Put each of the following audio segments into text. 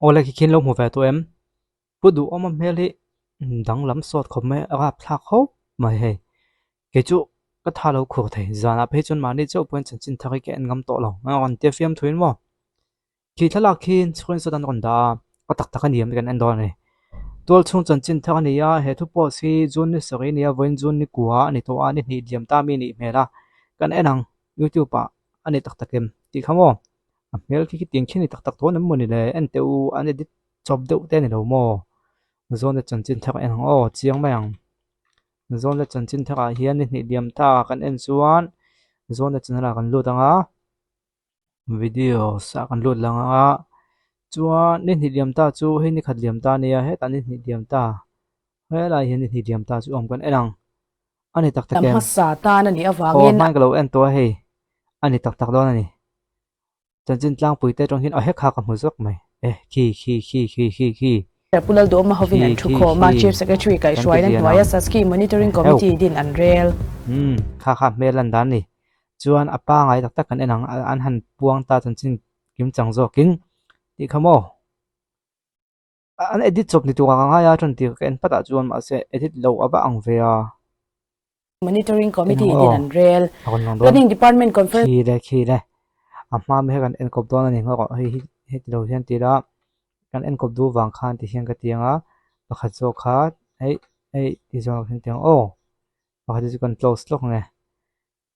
Awle khi khian lo hmu ve tawh em? Pu Duhawma hmel hi danglam sawt khawp mai a rapthlak khawp mai hei. Kei chu ka tha lo khur thei zanah phei chuan mahni chauh pawhin chanchin thar hi ka en ngam tawh lo a rawn tia fiam thuin maw. Khi thlalak khi screenshot an rawn dah a, a tak tak a ni em kan en dawn a ni. Tual chhung chanchin thar a ni a, he thu post hi June ni sarih a ni a, vawiin June ni kua a ni tawh a, ni hnih diam ta mi nih hmel a, kan en ang YouTube ah a ni tak tak em tih kha maw? A hmel khi khitiang khi a ni tak tak dawn em maw ni le? En teh u, an edit chawp deuh te a ni lo maw? Zawn te chanchin thar a en ang aw, chiang mai ang. Zawn te chanchin thar ah hian ni hnih diam ta kan en chuan zawn te channel ah kan lut ang a. Videos ah kan lut lang a chuan ni hnih liam ta chu hei ni khat liam ta ania hetah ni hnih liam ta helai hian ni hnih liam ta chu awm kan en ang a ni tak tak em aw hman ka lo en tawh a hei a ni tak tak dawn a ni chanchin tlangpui te atang hian aw hekha ka hmu zawk mai e khi khi khi khi khi khi Pu Lalduhawma hovin an thu khawm a, Chief Secretary kaihhruaina hnuaia Saski Monitoring Committee din an rel. Umm, kha kha hmel lan dan ni. Chuan a pangai tak tak kan en ang, an han puang ta chanchin kim chang zawkin tih kha maw? An edit chawp ni tur ang a ngai a, chuan tih ka en phat ah chuan mahse edit lo a va ang ve a. Monitoring Committee din an rel. Planning Department Conference. Khi le khi le a hma mi hi kan enkawp dawn a ni ngawt hei hi heti lo hian ti ila kan enkawp duh vang khan ti hian ka ti ang a pakhat zawk kha hei hei ti zawng hian ti ang aw pakhat hi chu kan close lawk ang e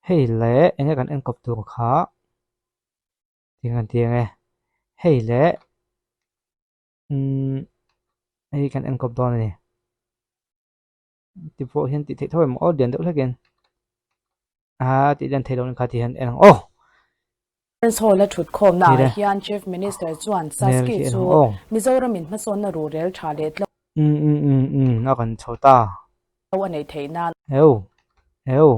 hei le enge kan enkawp tur kha ti hian kan ti ang e hei le umm hei kan enkawp dawn a ni. Ti pawh hian tih theih tho em aw lian deuh hlek in aa tih lian theih loh in kha ti hian en ang aw. Conference Hall a thut khawmna ah hian Chief Minister chuan Saski chu Mizoram in hmasawnna rurel tha leh tlo. Um um um um a kan chho ta. A neih theih nan. Heu heu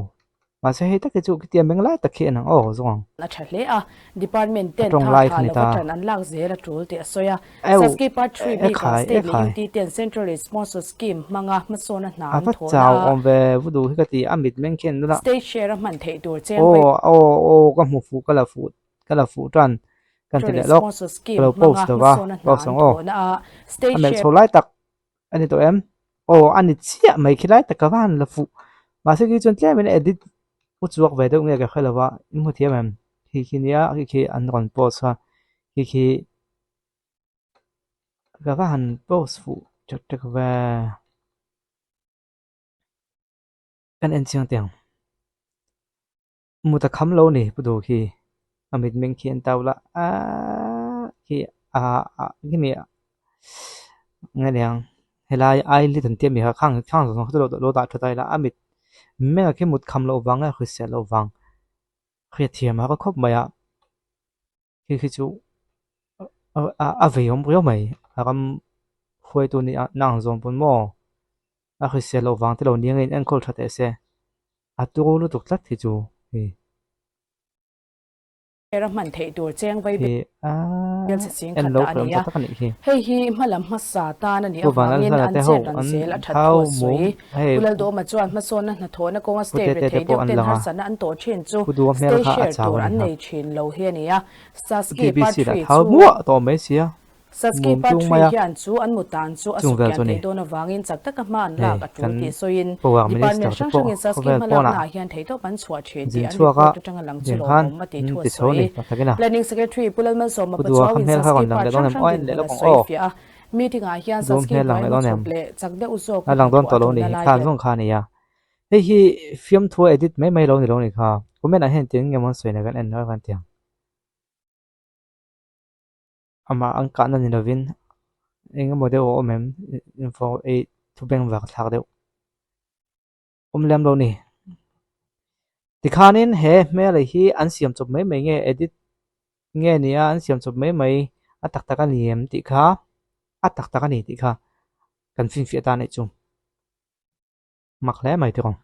Mahse hei tak hi chu khitia meng lai tak khi a nang aw zawng ang. A tha hle a, Department ten tha tha lova tan an lak zel a tul tih a sawi a. Saski Part Three bikah State leh UT ten Central Sponsor Scheme hmanga hmasawna hna an thawhna a. A va chau awm ve vudu hi ka ti a mit meng khian nula. State share a hman theih tur cheng vai. Aw aw aw ka hmu fuh ka la fuh ka la fuh tan kan ti leh lawk ka lo post lova post ang aw a melh chho lai tak. A ni tawh em? Aw a ni chiah mai khi lai tak ka va han la fuh. Mahse khi chuan tlem in edit u chuak ve deuh nge ka hre lo va, i hmu thiam em? Khi khi nia khi khi an rawn post a, khi khi ka va han post fuh ṭek ṭek ve. Kan en chiang teh ang. Mut a kham lo ni pu duh khi a mitmeng khi an tau la aaa khi ah ah khimi nge niang helai eyelid an tia mi kha khang khang zawng zawng kha chu lo dah tha ta ila a mit meng ah khi mut kham loh vang nge hrisel loh vang hriatthiam a har khawp mai a khi khi chu a vei awm riau mai a ram hruaitu nih na ang zawng pawn maw. A hrisel loh vang te lo nia nge in enkawl tha teh se. A turu lutuk tlat hi chu hei. Era hman theih tur cheng vai bel che ching khat a ni a. Hei hi hmalam hmasa tan a nih avangin an chet ran zel a that thu a sawi. Pu Laldawma chuan hmasawnna hnathawhna kawnga state rethei deuh ten harsatna an tawh thin chu state share tur an nei thin lo hi a ni a. Saski part 3 chu Saski Mum part tung 3 mai a. hian chu an mu tan chu a Chung vel sukkian chu a ni. theih dawn avangin chak taka hma an Hei lak a tul kan tih sawiin Power Minister Department te hrang pawh hrangin Saski khawvel hmalakna pawnah ah hian theihtawp an chhuah thin tih zin an chhuak a report atanga lang chu zin khan lawmawm a tih an thu a ti chho a ni sawi. tak takin a. Planning Secretary Pu Lalmalsawma Pu Dua kha Pachuauin hmel kha Saski rawn lang part leh dawn hrang em? hrang Aw en dinhmun leh a lawk ang sawi aw. fiah a. Meeting ah hian Pu Dua Saski hmel lang hnuai leh dawn em? hmuchhup leh chak deuh zawk A lang dawn hnathawh tawh a lo a ni tulna hi lai kha te zawng kha a ni a. Hei hi fiamthu a edit mai mai lo ni lo ni kha. Comment ah hian tin nge maw an sawi na kan en lo kan ti ang. Amah an kahna ni lovin eng emaw deuh a awm em info ei thu beng vak thlak deuh awm lem lo ni tikhanin he hmel hi an siam chawp mai mai nge edit nge ni a an siam chawp mai mai a tak tak a ni em tih kha a tak tak a ni tih kha kan finfiah ta a nih chu mak hle mai tiraw.